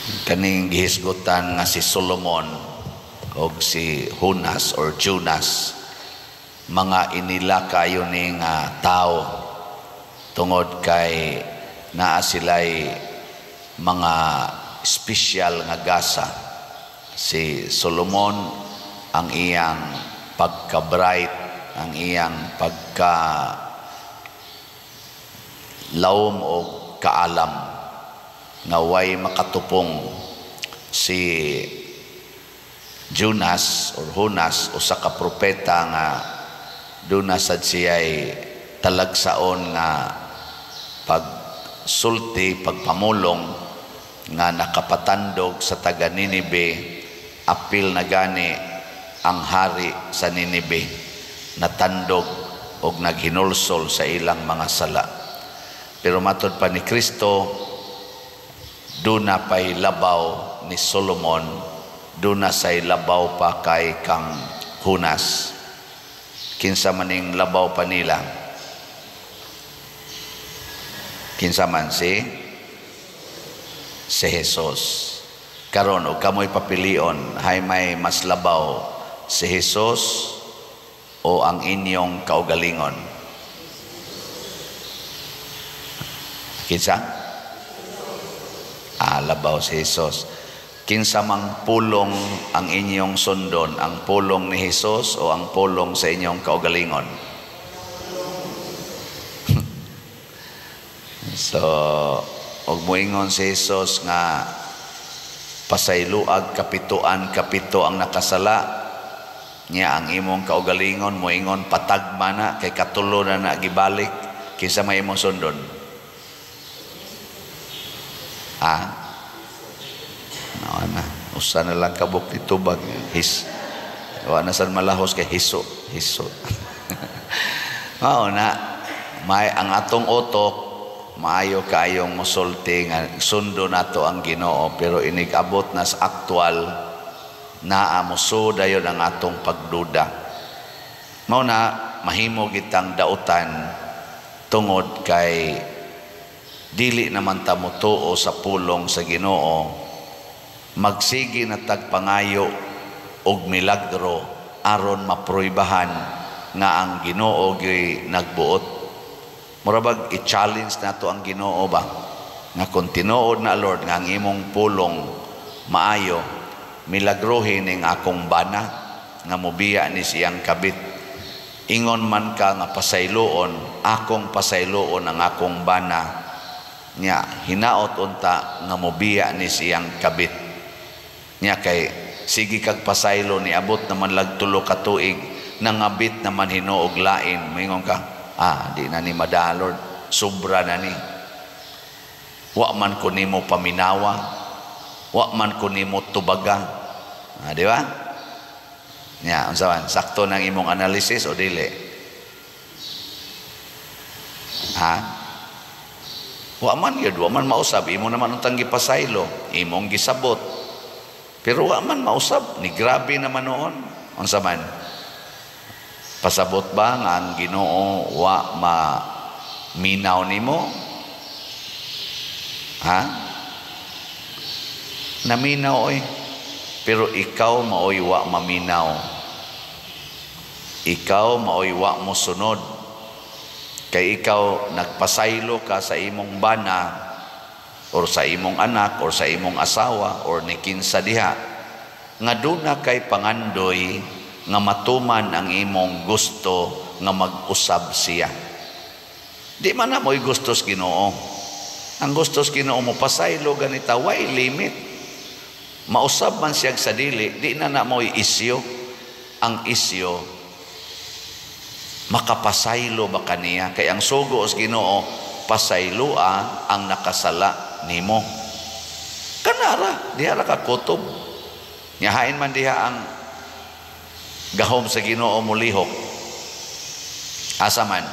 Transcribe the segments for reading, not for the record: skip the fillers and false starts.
Kaning gihisgutan nga si Solomon og si Jonas or Jonas, mga inila kayo ni nga tao tungod kay naa sila'y mga espesyal nga gasa. Si Solomon, ang iyang pagka-bright, ang iyang pagka lawom o kaalam nga way makatupong. Si Jonas or Jonas, usa ka propeta nga duna sad siya'y talagsaon nga pagsulti, pagpamulong nga nakapatandog sa taga Ninibe. Apil na gani ang hari sa Ninibe natandog og naghinulsol sa ilang mga sala. Pero matod pa ni Kristo, duna pay labaw ni Solomon, duna say labaw pa kay kang Jonas. Kinsa maning labaw pa nila? Kinsa man? Si Jesus. Karon, og kamoy papilion, hay may mas labaw, si Jesus o ang inyong kaugalingon? Kinsa? Labaw si Jesus. Kinsa mang pulong ang inyong sundon, ang pulong ni Jesus o ang pulong sa inyong kaugalingon? So, og moingon si Jesus nga pasayloag kapituan kapito ang nakasala niya, ang imong kaugalingon moingon patagma na kay katulo na na gibalik, kinsa may imong sundon? Ah? No, na. Usa na lang kabuk ni tubag. His. Wa na sad malahos kay hiso, hiso. Mao na, may ang atong utok maayo kaayong mosulti nga sundo nato ang Ginoo, pero inig-abot na sa aktual naa moso dayon ang atong pagduda. Mao na mahimo gitang dautan tungod kay dili naman ta motuo sa pulong sa Ginoo. Magsige na tagpangayo og milagro aron mapruibahan nga ang Ginoo gyoy nagbuot. Mura bag i-challenge nato ang Ginoo ba nga kung tinuod na, Lord, nga ang imong pulong maayo, milagrohin ning akong bana nga mobiya ni siyang kabit. Ingon man ka nga pasayloon, akong pasayloon ang akong bana nya hinaot unta nga mobiya ni siyang kabit. Nya kay sige kag pasaylo, niabot naman lag 3 ka tuig, nangabit naman hinuog lain, moingon ka, di na ni madala, Lord, sobra na ni. Wa man ko nimo paminawa, wa man ko nimo tubaga. Di ba? Nya, unsa man, sakto nang imong analysis o dili? Ha? Wa man yun, wa man mausab, imo naman untang gipasaylo, imong gisabot. Pero wa man mausab, ni grabe naman noon. Unsa man? Pasabot ba nga ang Ginoo wa ma minaw nimo? Ha? Naminaw oy. Pero ikaw maoy wa maminaw. Ikaw maoy wa mosunod. Kay ikaw nagpasaylo ka sa imong bana or sa imong anak or sa imong asawa or ni kinsa diha nga duna kay pangandoy nga matuman ang imong gusto nga mag-usab siya. Di man na mo'y gustos Ginoo. Ang gustos Ginoo mo pasaylo ganita, way limit. Mausab man siya sa dili, di na na mo'y isyo. Ang isyo, makapasaylo ba kaniya? Kay ang sugo sa Ginoo, pasayloa ang nakasala nimo. Kanara, diha ra ka kutob. Nyahain man diha ang gahom sa Ginoo molihok. Asa man,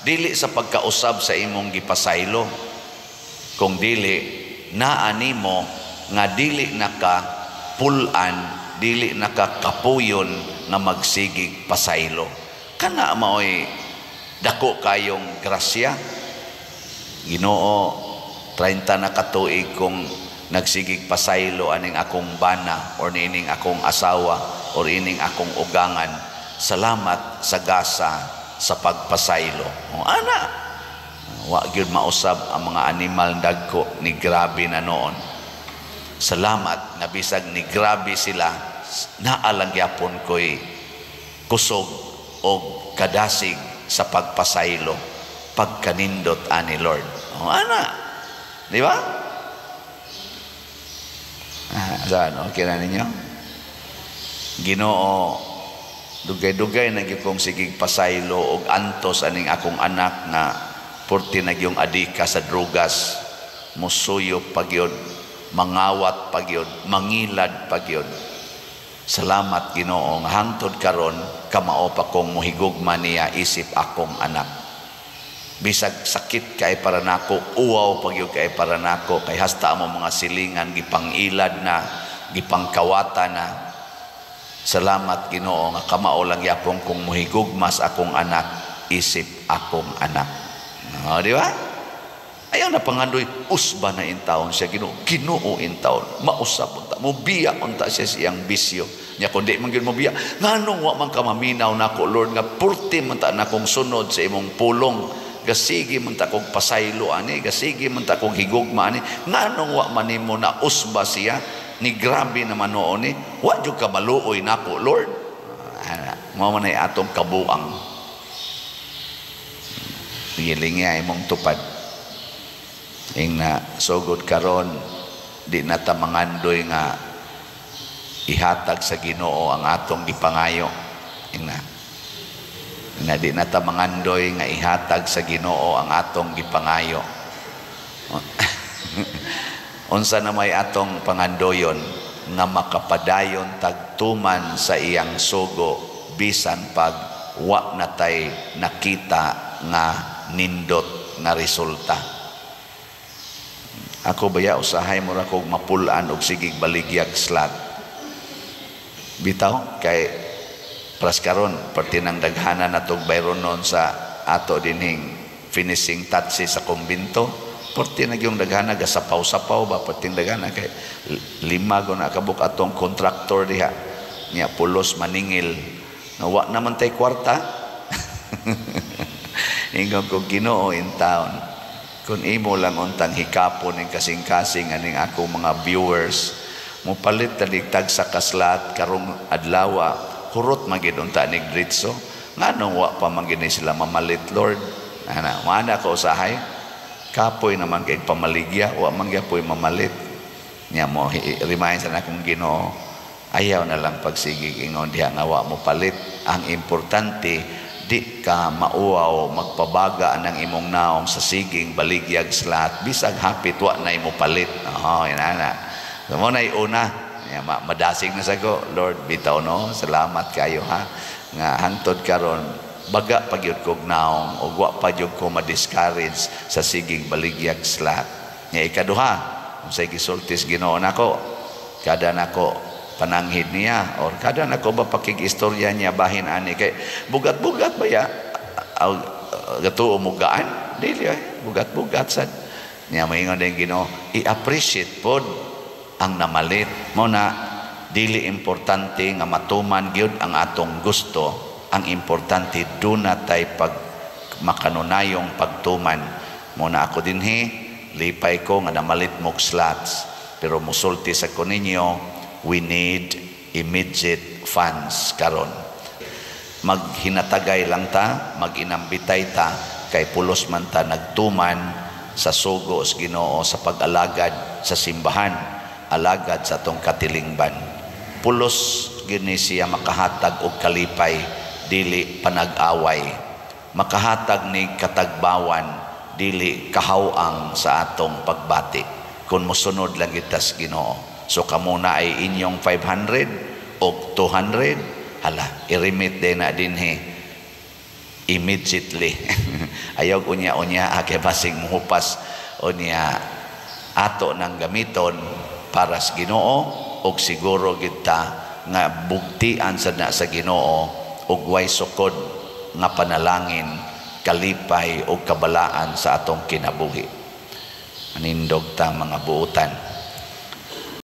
dili sa pagkausab sa imong gipasaylo, kung dili naa nimo nga dili naka pulan, dili naka kapuyon nga magsigig pasaylo. Kana maoy dako kayong grasya. Ginoo, 30 na katuig kong Nagsigig pasaylo aning akong bana or niining akong asawa or ining akong ugangan. Salamat sa gasa sa pagpasaylo. O, ana. Wa gyud mausab ang mga animal dagko ni grabe na noon. Salamat nga bisag ni grabe sila, naa lang gyapon ko'y kusog og kadasig sa pagpasaylo, pagkanindot ani Lord. O, ana. Di ba? Ah, saan? Okay na ninyo? Ginoo, dugay-dugay na gyud kong sigig pasaylo og antos aning akong anak nga purti na gyung adika sa drugas, musuyop pa gyud, mangawat pa gyud, mangilad pa gyud. Salamat, Ginoo, nga hangtod karon kamao pa kong muhigugma niya isip akong anak. Bisag sakit kay para nako, uwaw pa gyud kay para nako, kay hasta amo mga silingan gipangilad na, gipangkawata na. Salamat, Ginoo, nga kamao lang yapon kong muhigugma sa akong anak isip akong anak. Oh, di ba? Ayaw na pangandoy, usba na intawon siya, Ginoo. Ginoo intawon, mausab unta, mobiya unta siya siyang bisyo. Nya kun di man gyud mobiya, nganong wa man ka maminaw nako, Lord, nga purti man ta nakong sunod sa imong pulong. Gasigi man ta kog pasaylo ani, gasigi man ta kog higugma ani, nganong wa man nimo na usba siya, ni grabe naman noon ni, wa jud ka maluoy nako, Lord. Ana, mao man ay atong kabuang. Gilingi imong tupad. Ing na sugod karon di na ta mangandoy nga ihatag sa Ginoo ang atong gipangayo. Ing na. Na di na ta mangandoy nga ihatag sa Ginoo ang atong gipangayo. Unsa na may atong pangandoyon nga makapadayon tagtuman sa iyang sugo bisan pag wa na tay nakita nga nindot nga resulta. Ako baya usahay mo ra kog mapulaan og sigig baligyag slot. Bitaw kay pras karon perti nang daghanan natog bayronon sa ato dinhing finishing touches sa kumbinto. Perti na gyung daghana gasapaw-sapaw ba, perti daghana kay lima go na kabuk atong kontraktor diha. Nya pulos maningil. Nawa naman tay kwarta. Ingon ko, Ginoo in town. Kung imo lang untang hikapon ning kasing-kasing aning akong mga viewers, mopalit taligtag sa kaslat karong adlawa, hurot magid unta nig dritso. Nganong wa pa man gid ni sila mamalit, Lord? Ana, mana ko usahay. Kapoy naman kay pamaligya, wa man gyapoy mamalit. Nya mo remind sa akong Ginoo, ayaw na lang pagsigig ingon diha nga wa mo palit. Ang importante di ka mauaw, magpabaga ng imong naong sa siging baligyag slat bisag hapit wa na imo palit. Oh, inana. So mo na una, ya, madasig na sa ko, Lord, bitaw no, salamat kayo ha nga hangtod karon baga pagyud kog naong ug wa pa jud ko ma-discourage sa siging baligyag slat. Nya ikaduha, unsay gisultis Ginoo nako, kada nako pananghid niya or kada nako ba pakig-istorya niya bahin ani kay bugat-bugat ba ya gatuo mo gaan dili ay bugat-bugat sad niya. Maingon din Ginoo, i-appreciate pod ang namalit mo na. Dili importante nga matuman gyud ang atong gusto, ang importante duna tay pag makanunayong pagtuman mo na. Ako dinhi lipay ko nga namalit mog slots, pero musulti sa ko ninyo, we need immediate funds karon. Maghinatagay lang ta, maginambitay ta, kay pulos man ta nagtuman sa sugo sa Ginoo sa pag-alagad sa simbahan, alagad sa atong katilingban. Pulos gini siya makahatag og kalipay, dili panag-away. Makahatag ni katagbawan, dili kahawang sa atong pagbati. Kung mosunod lang kita sa Ginoo. So kamo na ay inyong 500 o 200, hala, i-remit din na dinhi immediately. Ayaw unya-unya kay basig muhupas unya. Ato nang gamiton para sa Ginoo og siguro kita nga bugtian sa na sa Ginoo og way sukod nga panalangin, kalipay og kabalaan sa atong kinabuhi. Manindog ta, mga buutan.